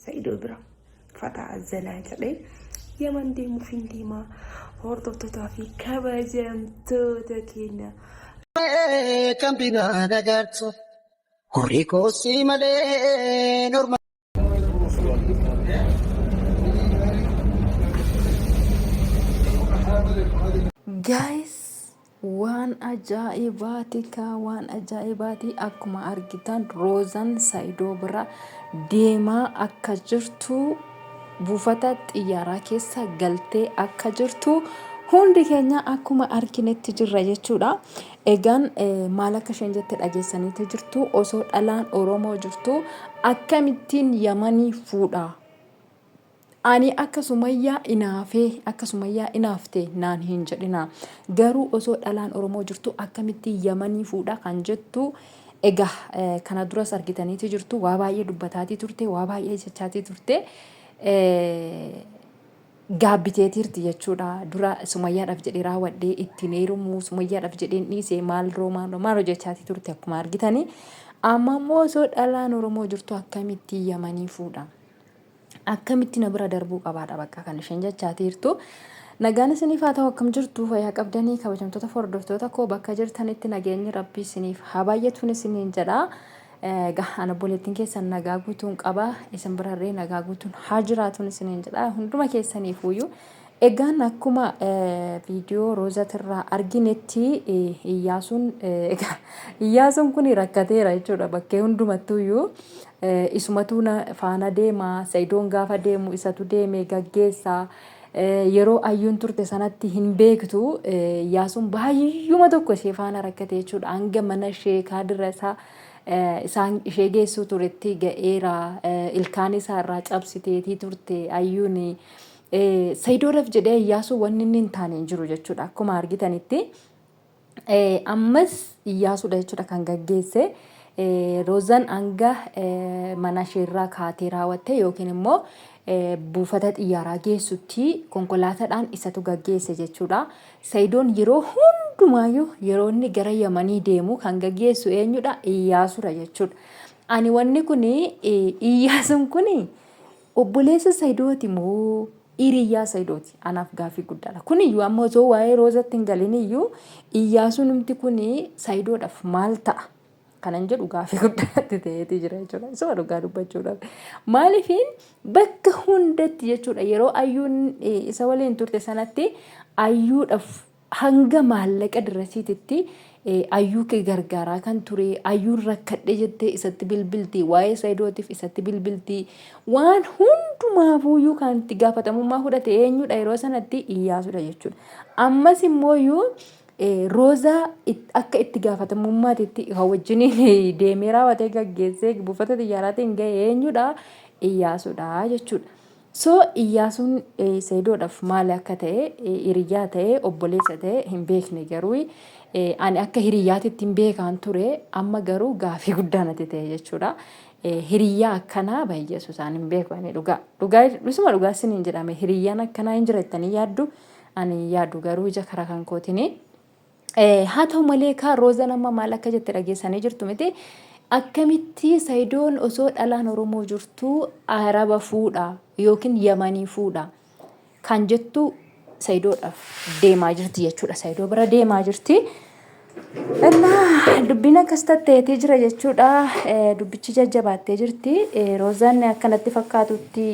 Sa'idoo bira fataa zanaa jedhee Yaman deemuuf hin deemaa hordoftootaa fi kabajamtoota keenya. Kan biraa nagartu horii koosii malee norma. Guys waan ajaa'ibaati kaa waan ajaa'ibaati akkuma argitan Roozan Saayidoo bira deemaa akka jirtu buufata xiyyaaraa keessa galtee akka jirtu hundi keenya akkuma arginetti jirra jechuudha. Egaan maal akka isheen jette dhageessaniitu jirtu osoo dhalaan Oromoo jirtu akkamittiin Yamanii fuudha? Ani akka Sumayyaa inaafee akka Sumayyaa inaafte naan hin jedhinaa. Garuu osoo dhalaan Oromoo jirtu akkamitti Yamanii fuudha kan jettu egaa kana duras argitaniiti jirtu waa baay'ee dubbataatii turte waa baay'ee jechaatii turte gaabbiteetiirti jechuudha. Dura Sumayyaadhaaf jedhee raawwadhee ittiin heerumuu Sumayyaadhaaf jedheen dhiise maalroo maalroo maalroo jechaatii turte akkuma argitanii. Amma immoo osoo dhalaan Oromoo jirtu akkamitti Yamanii fuudha? Akkamitti na bira darbuu qabaadha bakka kan isheen jechaatiirtu. Nagaan isiniif haa ta'u akkam jirtu fayyaa qabdanii kabajamtoota hordoftoota koo bakka jirtanitti nageenyi rabbii isiniif haa baay'atuun isiniin jedha. Egaa ana obboleettiin keessan nagaa guutuun qaba isin birarree nagaa guutuun haa jiraatuun isiniin jedha hunduma keessaniifuyyuu. Egaan akkuma viidiyoo Roozatirraa arginetti Iyyaasuun egaa Iyyaasuun kun rakkateera jechuudha bakkee hundumattuyyuu isumatu faana deema Sa'idoon gaafa deemu isatu deeme gaggeessa yeroo ayyuun turte sanatti hin beektu Iyyaasuun baay'uma tokko ishee faana rakkate jechuudha hanga mana ishee kaadira isaa isaan ishee geessuu turetti ga'eera ilkaan isaa irraa cabsiteetii turte ayyuun Sayidoodhaaf jedhee Iyyaasuu wanni inni hin taane hin jiru jechuudha. Akkuma argitanitti ammas Iyyaasuudha jechuudha kan gaggeesse. Roozan hanga mana isheerraa kaatee raawwatte yookiin immoo buufata xiyyaaraa geessutti konkolaataadhaan isatu gaggeesse jechuudha. Sayidoon yeroo hundumaayyuu yeroo inni gara Yamanii deemu kan gaggeessu eenyudha? Iyyaasuudha jechuudha. Ani wanni kun Iyyaasuun kun Obboleessa Sayidooti moo hiriyyaa Sayidooti? Anaaf gaaffii guddaadha. Kun iyyuu amma osoo waa'ee Roozatti hin galin iyyuu Iyyaasuunumti kun Sayidoodhaaf maal ta'a? Kanan jedhu gaaffii guddaatti ta'eeti jira jechuudha. Isuma dhugaa dubbachuudhaaf. Maaliifiin bakka hundatti jechuudha yeroo ayyuun isa waliin turte sanatti ayyuudhaaf hanga maallaqa dirrasiititti ayyuu kee gargaaraa kan ture ayyuun rakkadhe jettee isatti bilbilti waa'ee sayidootiif isatti bilbilti waan hundumaafuuyyuu kan itti gaafatamummaa fudhate eenyudha yeroo sanatti iyyaasudha jechuudha ammas immooyyuu roozaa akka itti gaafatamummaatitti kan wajjiniin deemee raawwatee gaggeessee buufata xiyyaaraatiin ga'e eenyudha iyyaasudha jechuudha. So Iyyaasuun Sayidoodhaf maali akka ta'e hiriyyaa ta'e obboleessa ta'e hin beekne garuu ani akka hiriyyaatitti hin beekaan ture amma garuu gaafii guddaa natti ta'e jechuudha. Hiriyyaa akkanaa baay'eesu isaan hin beeku ani dhugaa dhugaa isuma dhugaa isiniin jedhame hiriyyaan akkanaa hin jira jettanii yaaddu ani yaadu garuu ija karaa kan kootiini. Haa ta'u malee kaa Roozan amma maal akka jette dhageessanii jirtu miti. Akkamitti Sayidoon osoo dhalaan Oromoo jirtuu Araba fuudha yookiin Yamanii fuudha kan jettu Sayidoodhaaf deemaa jirti jechuudha. Sayidoo bira deemaa jirti. Innaa dubbiin akkas tatteetee jira jechuudha. Dubbichi jajjabaattee jirti. Roozaan akkanatti fakkaatutti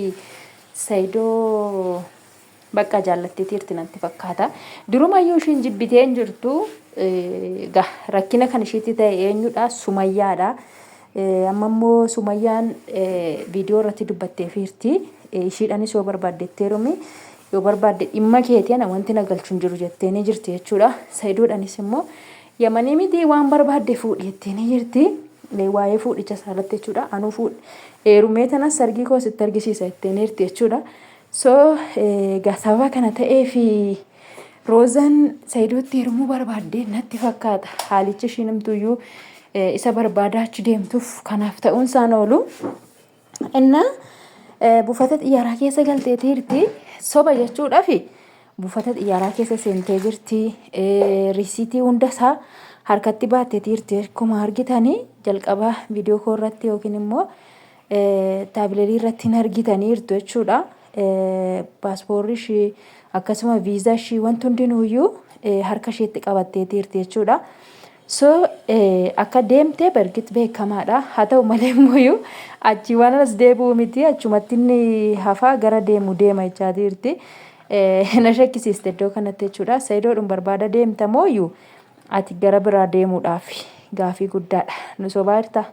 Sayidoo Bakka jaallatteetiirti natti fakkaata. Durumayyuu ishiin jibbitee hin jirtu. Egaa rakkina kan ishiitti ta'e eenyudha? Sumayyaadha. Amma immoo Sumayyaan viidiyoo irratti dubbatteefiirti. Ishiidhanis yoo barbaadde itti heerumi. Yoo barbaadde dhimma keeti ana wanti na galchu hin jiru jettee ni jirti jechuudha. Sayidoodhanis immoo Yamanii miti waan barbaadde fuudhi jettee ni jirti. Waa'ee fuudhicha isaa irratti jechuudha. Anuu fuudhi. Heerumee tanas sargii koo sitti argisiisa jettee ni jirti jechuudha. So egaa sababa kana ta'eef Roozaan Sayidootti heerumuu barbaadde natti fakkaata. Haalichi ishiin himtuyyuu isa barbaadaa achi deemtuuf kanaaf ta'uun isaan oolu. Innaa buufata xiyyaaraa keessa galteetiirti. Soba jechuudhaaf buufata xiyyaaraa keessa seentee jirti. Riisiitii hunda isaa harkatti baatteetiirti. Akkuma argitanii jalqaba viidiyoo koo irratti yookiin immoo taabileelii irratti hin argitaniirtu jechuudha. Paaspoorri ishii akkasuma viizaa ishii wanti hundinuuyyuu harka isheetti qabatteetiirti jechuudha. So akka deemte bargit beekamaadha. Haa ta'u malee immoo achii waan as deebi'u miti achumatti inni hafaa gara deemu deema jechaatiirti. Na shakkisiiste iddoo kanatti jechuudha. Sayidoodhuma barbaada deemta mooyyuu ati gara biraa deemuudhaaf gaafii guddaadha. Nu sobaa jirta.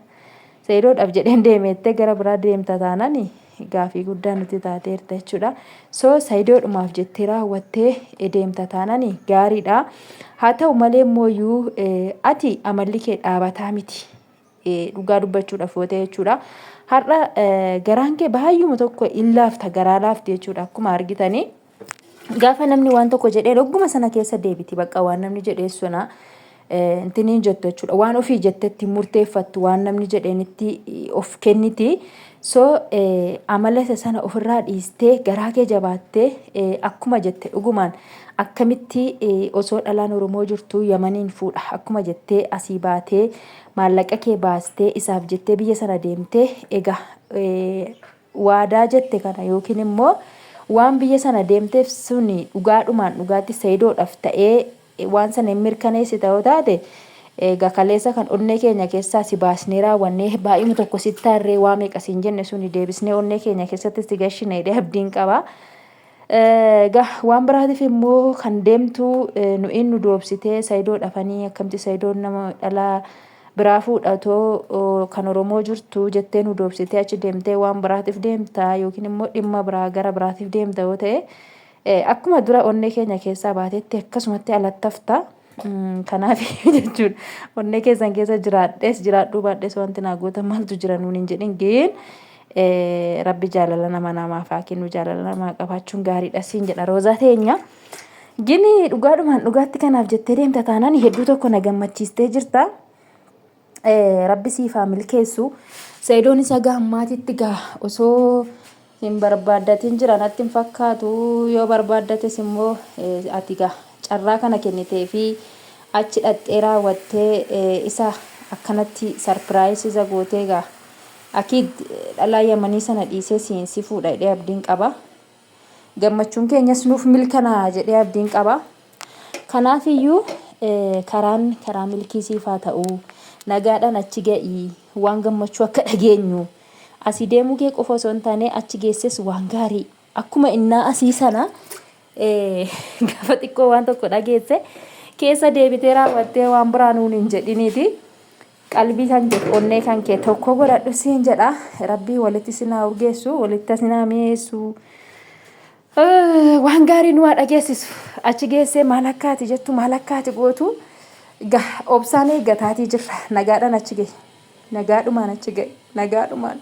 Sayidoodhaaf jedheen deemeettee gara biraa deemta taanaan gaafii guddaa nutti taateerta jechuudha. So sayidoodhumaaf jettee raawwattee deemta taanaan gaariidha. Haa ta'u malee immoo ati amalli kee dhaabataa miti. Dhugaa dubbachuudhaaf yoo ta'e jechuudha. Har'a garaan kee baay'uma tokko in laafta garaa laafti jechuudha akkuma argitanii. Gaafa namni waan tokko jedhee ogguma sana keessa deebiti bakka waan namni jedhee suna intiniin jettu jechuudha. Waan ofii jettetti murteeffattu waan namni jedheenitti of kenniti. So amala isa sana ofirraa dhiistee garaa kee jabaattee akkuma jette dhugumaan akkamitti osoo dhalaan Oromoo jirtuu Yamaniin fuudha akkuma jettee asii baatee maallaqa kee baastee isaaf jettee biyya sana deemtee egaa waadaa jette kana yookiin immoo waan biyya sana deemteef suni dhugaadhumaan dhugaatti Sayidoodhaaf ta'ee waan sana hin mirkaneessita yoo taate egaa kaleessa kan onnee keenya keessaa si baasnee raawwannee baay'uma tokko sitti aarree waa meeqa siin jenne suni deebisnee onnee keenya keessatti si gashina jedhee abdiin qaba. Egaa waan biraatiif immoo kan deemtu nu'iin nu doobsitee Sayidoo dhafanii akkamti Sayidoon nama dhalaa biraa fuudhatoo kan Oromoo jirtu jettee nu doobsitee achi deemtee waan biraatiif deemta yookiin immoo dhimma biraa gara biraatiif deemta yoo ta'e akkuma dura onnee keenya keessaa baatetti akkasumatti alatti hafta. Kanaaf jechuudha onnee keessan keessa jiraadhees jiraadhuu baadhees wanti naa goota maaltu jira nuun hin jedhin gin rabbi jaalala nama namaaf haa kennu jaalala namaa qabaachuun gaariidha siin jedha roozaa teenya. Gini dhugaadhumaan dhugaatti kanaaf jettee deemta taanaan hedduu tokko na gammachiistee jirta. Rabbi siif haa milkeessu. Sa'idoon isa gaa ammaatitti gaa osoo hin barbaaddatin jira natti hin fakkaatu yoo barbaaddates immoo ati gaa carraa kana kennitee fi achi dhaqxee raawwattee isa akkanatti sarpiraayis isa gootee gaa akiid dhalaa yamanii sana dhiisee siin si fuudha jedhee abdiin qaba. Gammachuun keenyas nuuf milkanaa'a jedhee abdiin qaba. Kanaaf iyyuu karaan karaa milkii siif haa ta'u. Nagaadhaan achi ga'i. Waan gammachuu akka dhageenyu. Asii deemuu kee qofa osoo hin taane achi geesses waan gaarii. Akkuma innaa asii sana gaafa xiqqoo waan tokko dhageesse keessa deebitee raawwattee waan biraa nuun hin jedhiniiti. Qalbii kan kee onnee kan kee tokko godhadhu siin jedha. Rabbii walitti sin haa urgeessu, walitti sin haa mi'eessu. Waan gaarii nu haa dhageessisu. Achi geessee maal akka ati jettu maal akka ati gootu obsaan eeggataatii jirra. Nagaadhaan achi gahi. Nagaadhumaan achi gahi. Nagaadhumaan.